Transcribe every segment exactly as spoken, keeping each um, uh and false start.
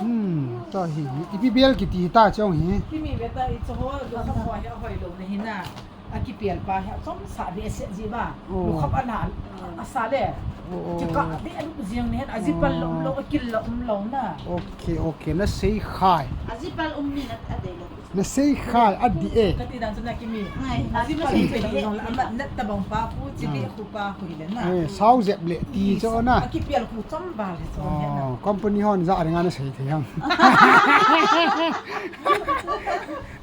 Hmm, ta hi. Ipi bel kiti ta chong hi. Kimi beta i cho ho, lo kham ho ya hoi lo na hi na. A kipel pa hi, chom sa be se ji ba. Oh. Lo kham ana, a sa le. Oh, oh. Chika be a lu jing ne, a zipper lo, lo, a kil lo, um lo na. Okay, okay. Na sei khai. A zipper um ni na a de lo. Na sei khai, a di e. Ka ti dan chu na Kimi. Ngai, a zipper sei sei lo la, na ta bang pa ku, chi be khu pa khu le na. Eh, sao jep le ti cho na. A kipel khu chom ba le cho na. Oh, company hon ja ringa na sei thei ham.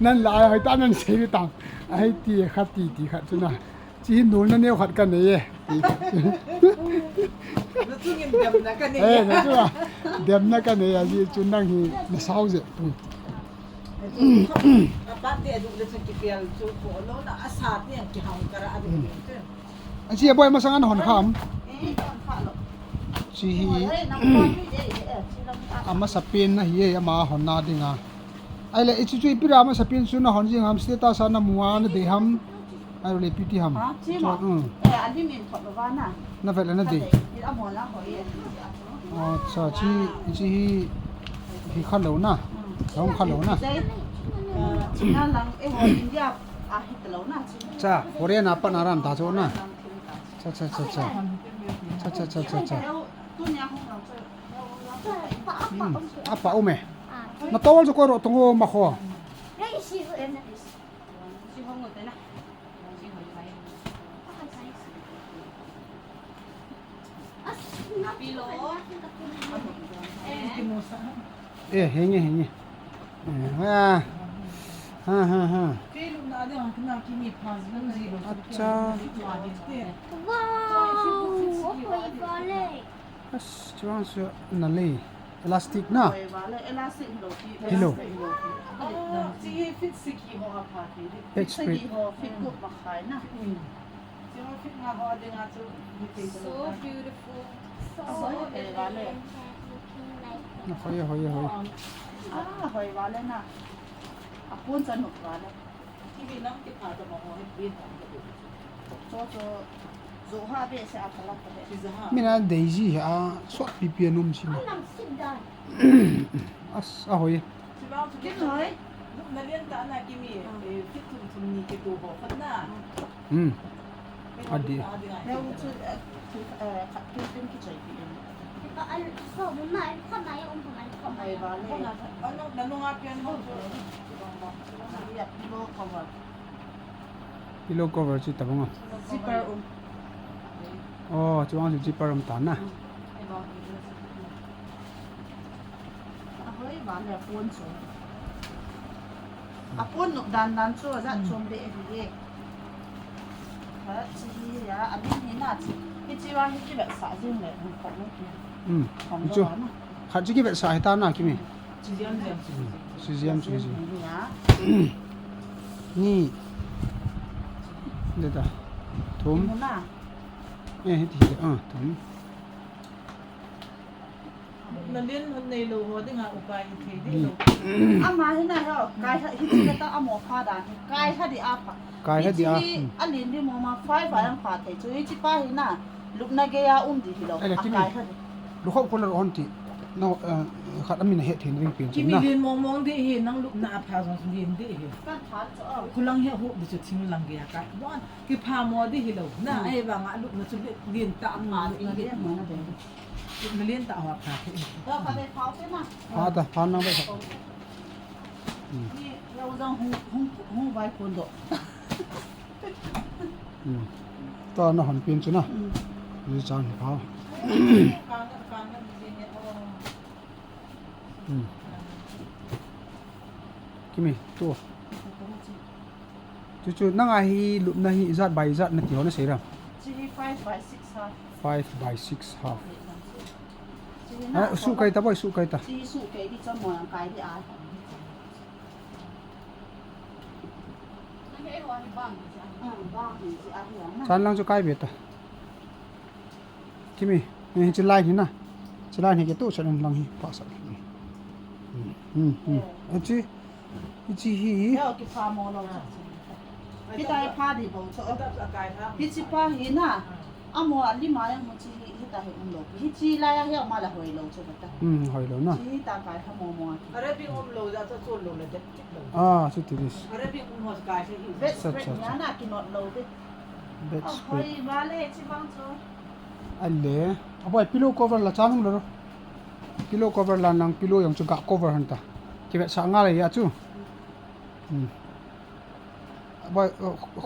Nan la, hoi ta nan sei tang. Ai ti khat ti ti khat chu na. Chi hi nolna neo khat ka nei e. Na chu ngim demna ka nei. Eh, na chu a. Demna ka nei a, chi chu nang hi na sao jep pu. A pat te a duk le chu kipel chu ko lo na a sa te ang kiham kara a duk le chu. A chi a boi masang an hon kham. Eh, hon kha lo. Chi hi. Hoi, hoi, nang hon hi, eh, eh, chi lam a. A masa pen na hi e, ama hon na ding a. Ai le, i chu chu ipi ra masa pen chu na hon jing ham, status a na mu a na dei ham. Ai le, ipi ti ham. Ha, chi mo? Chu, mm. Eh, a lim in thot lo va na. Na vet le na dei. Thot dei. Ni a mo na ho ye. Acha, chi, chi hi, hi kha lo na. Mm. Hong kha lo na. Dei. Eh, chi na lang, eh, ho India, a hi ta lo na, chi. Cha, Korea na pa na ran ta cho na. Cha, cha, cha, cha. Cha, cha, cha, cha, cha. Tu nia hong lang cho. Hmm. Apa um e. Na towel chu koi ro tong o ma kho. Eh, henge, henge. Eh, ha. Ha, ha, ha. Acha. Wow, hoi vale. As, chuang chu na lei. Elastic na. Hoi vale, elastic lo ki. Hilo. Elastic lo ki. Ah, chi hi feet sagi ho a pha thei di. Feet sagi ho, feet gup makhai na. Hmm. Chi ho feet nga ho a dinga chu hi thei. So beautiful. So elegant. Hoi, hoi, hoi. Ah, hoi vale na. A pon cha nu vale. Mina Daisy hi a sot pipi a nom si na. As, a hoi. Hmm. A di. Pillow cover chu tabang a. Zipper um. Oh, chuang chu zipper um ta na. A hoi vale a pon chu. A pon nop dan dan chu a jat chom be hi e. Ha, chi hi a, a min hi na chi. Hi chi vang hi kivetsah jing le, hung khop le ki. Hmm. Khom chu. Khat chu kivetsah hi ta na Kimi. Chi jam jam chu. Chi jam chu. Ni. De ta. Thum. Mu na. Eh, hiti hi, ah, thum. Na lien hun nei lo ho dinga upai hi thei di lo. Ama hi na ho, kai ha, hi chi ta amo pha dan hi, kai ha di a pha. Kai ha di a. Hi chi a lien di mo ma five a yang pha thei chu, hi chi pa hi na, lupna gei a um di hi lo. Ai le, a Kimi. Kai ha di. Lu khop ko la hon ti. No, eh, khat amin he thei ring pin Kimi na. Lien mong mong di hi, nang lupna a pha jong lien di hi. Kan pha chu a. Khulang hi hu di chu thing lang gei a kai. Bon. Kipha mo di hi lo. Na, hmm, ahivanga lupna chu lien, lien ta mo na lien mo na de. Lupna lien ta ho pha thei. Pha ta, pha na ba. Hmm. Ni lo jang hung, hung, hung vai kun do. Hmm. Ta na hon pin chu na. Hmm. Ni chan pha. Hmm. Kimi, tu. Chu chu, nanga hi lupna hi ijat by ijat nati ho na sei ram? Chi hi five by six half. Five by six half. Chi hi na, ah, su kai ta boi, su kai ta. Chi su kai di chom mo ang kai di a. Ah, bang hi chi a hi na. Chan lang chu kai be ta. Kimi, eh, hichi line hi na. Hichi line hi kei tu sa lang hi pa sa. Hmm, hmm, hmm. Hichi, hichi hi. Yo, kipha mo lo. Kita hi pha di bo cho. Hichi pa hi na. Amo ali ma yang mo chi hi, hi Tahi umlou. Hichi laiya hi ama la hoilou chu kata. Hmm, hoilou na. Chi ta kai ha mo mo. Arabic umlou ja chu chu lou la dep tik lou. Ah, chu ti dis. Arabic um ho kai se hi. Bedspread. Bedspread nia na kinot lou de. Bedspread. Hoi vale chi bang chu. Ale. Aboi pillow cover la chan hung lo. Pillow cover la nang pillow jong chu ga cover hon ta. Kivetsah ngal a chu. Hmm. Aboi,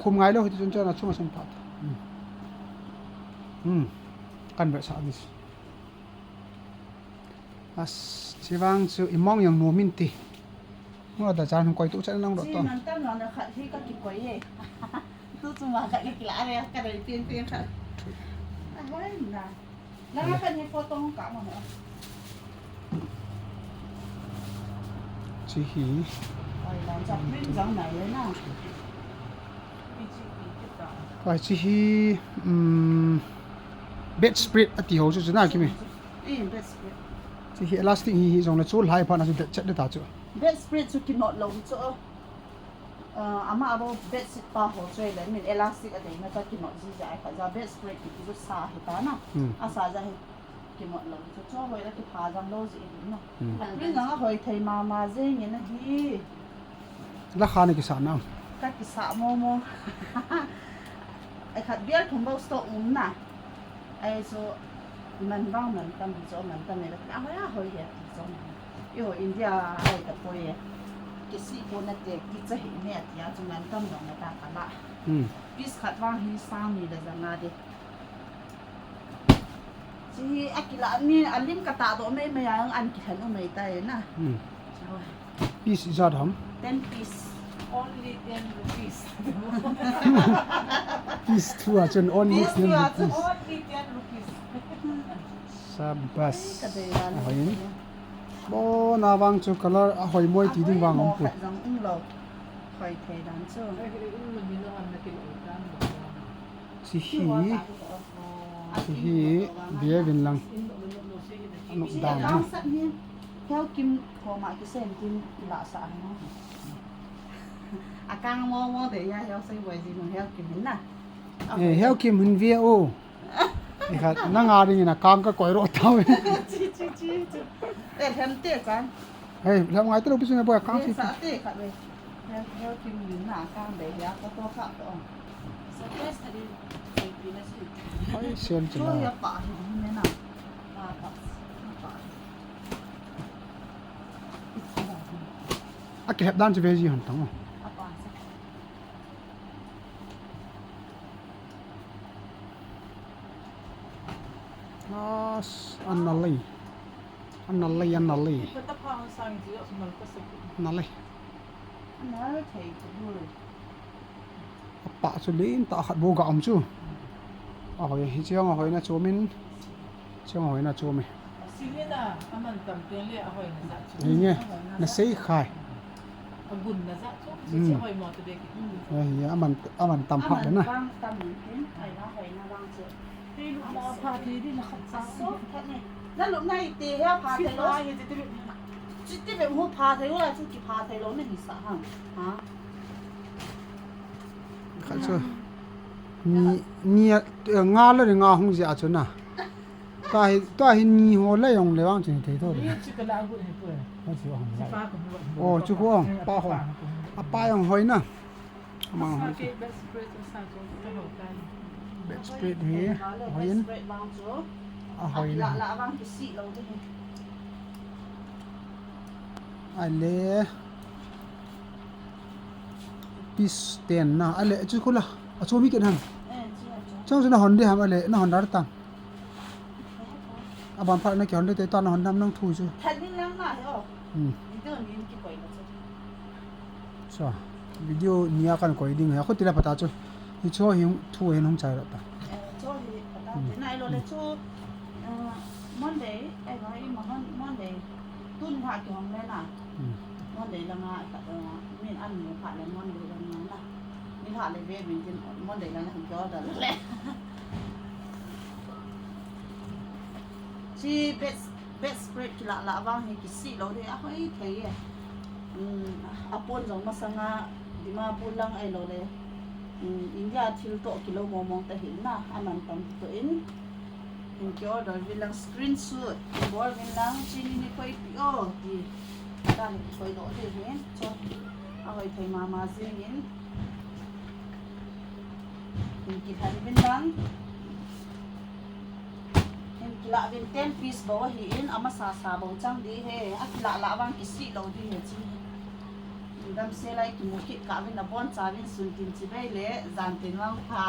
khum ngai lou hiti chun chun achunga chun phat. Hmm. Hmm. Kan vetsah dis. As, chivang chu imong jong nom in ti. Mo da chan koi tu chan nang ro to. Chi man tam lo na khat hi ka kikoi e. Tu chu ma ka kila re ka dei pin pin khat. Ahoi na. Langa kan hi photo hung kap mo. Chi hi. Oi, lan cha print jang nai le na. Oi, chi hi, um, bedspread ati ho chu chu na kimi. Eh, bedspread. Chi hi elastic hi hi jong le chu lai pha na chu det chet de ta chu. Bedspread chu kinot lou hi chu. Ah, ama abo bedsheet pa ho chu le min elastic a dei na ta kinot ji ja ai kha ja bedspread ki chu sa hi ta na. Hmm. A sa ja hi kinot lou chu chu hoi la kipha jang lou ji hi na. Hmm. Print jang a hoi thei mama jeng in ahi. La kha ni kisa na. Ka kisa mo mo. Ai khat bial thum bou stock um na. Ai chu man bang man tam hi chu man tam e la. A hoi a hoi he ti chu. Eiho India ai ta poi e. Kisi ko na te kicha hi ne tia chu man tam jong na ta kala. Hmm. Piece khat vang hi sang ni le ja nga de. Chi hi a kila ni a lim ka ta do mei mei a an kilhen u mei ta e na. Hmm. Chi hoi. Piece ijat ham? Ten piece. Only ten rupees. Piece two a chun only ten rupees. Only ten rupees. Sabas. Ai, ka dei dan. Ahoi in. Bo na vang chu color ahoi moi ti ding vang um pu. Ahoi mo khat jong um lou. Hoi thei dan chu. Chi hi. Chi hi, bia vin lang. Anop dan. Heo Kim koma kisem tin la sa na. Akang mo mo de ya heo sei boi ji mo heo Kim na. Eh, heo Kim hin via o. Ni khat na nga ding in akang ka koi ro tau. Chi, chi, chi, chi. Eh, hem te chan. Hei, lham ngai te lo pi sung e boy, kang si. Sa te khat ve. Heo, heo Kim Min na kang be ya ka to kha to. Surprise khat in, koi pi na si. Hoi, sian chu na. Chu ya pa hi me na. Pa, pa, pa. A kihep dan chu ve ji hon tang o. A pa sa. As, an na lei. An na lei, an na lei. An na lei. A pa chu lin ta khat bo ga um chu. Ahoi, hi chiang ahoi na chu min. Chiang ahoi na chu mi. Hi nge, na sei khai. Agun na ja chu, hmm. Chi hoi mo te be ki. Eh, ya, aman, aman tam pha le na. Aman tam hin, ai na hoi na vang chu. Te lu mo pha te di na khat sa. So, khat ni. Na lu nai te ya pha te lo. Chi te be. Chi te be mo pha te lo la chu ki pha te lo na hi sa hang. Ha? Khat chu. Ni, ni, eh, nga le nga hung ja chu na. Tahi, tahi ni ho la jong le vang chin thei tho. Ni chu ka la gu he pu. Ho chu hong la. Chi pa ko hu. Oh, chu ko hong, pa hong. A pa jong hoi na. Ama hoi. Sa ke bedspread sa chu ta ho ta. Bedspread hi, hoi in. Bedspread vang chu. A hoi na. La, la vang ki si lo de. Ale. Piece ten na. Ale, chu ko la. A chu mi ke han. Eh, chu, chu. Chang chu na hon de ham ale, na hon dar tang. Aban phat na kihon de te ta na hon dam nang thu chu. Than ni lang na he o. Hmm. Video ni ki koi na chu. Sa, video ni a kan koi ding he. Khu ti la pata chu. Hi chu hi thu hin hung chai ra ta. Eh, chu hi pata. Hmm. Te nai lo le chu. Eh, Monday, ai ba i ma hon Monday. Tun ha ki hong le na. Hmm. Monday la nga, eh, min an mu phat le Monday la nga na. Ni ha le ve min tin Monday la nga hung ki order le. Chi bed, bedspread ki la la vang hi ki si lo de a hoi thei e. Um, a pon jong masanga Dimapur lang ai lo le. Um, India thil to ki lo mo mong ta hin na, a man tam to in. Hin ki order uvin lang, screenshot hin bol uvin lang, chini nikhoipi o ti. Tah le kikoi doh diu hin. Chu ahoi thei mama jingin. Hin kilhen uvin lang. Hin kilah uvin, ten piece bou ahin, amasa sa bou chang ding ahi. Akilah lah vang kisih lou ding ahi chu. Damsel a ikimu kit kah uvin, nabonchauvin sun tin chibai le, jan tin vang pha.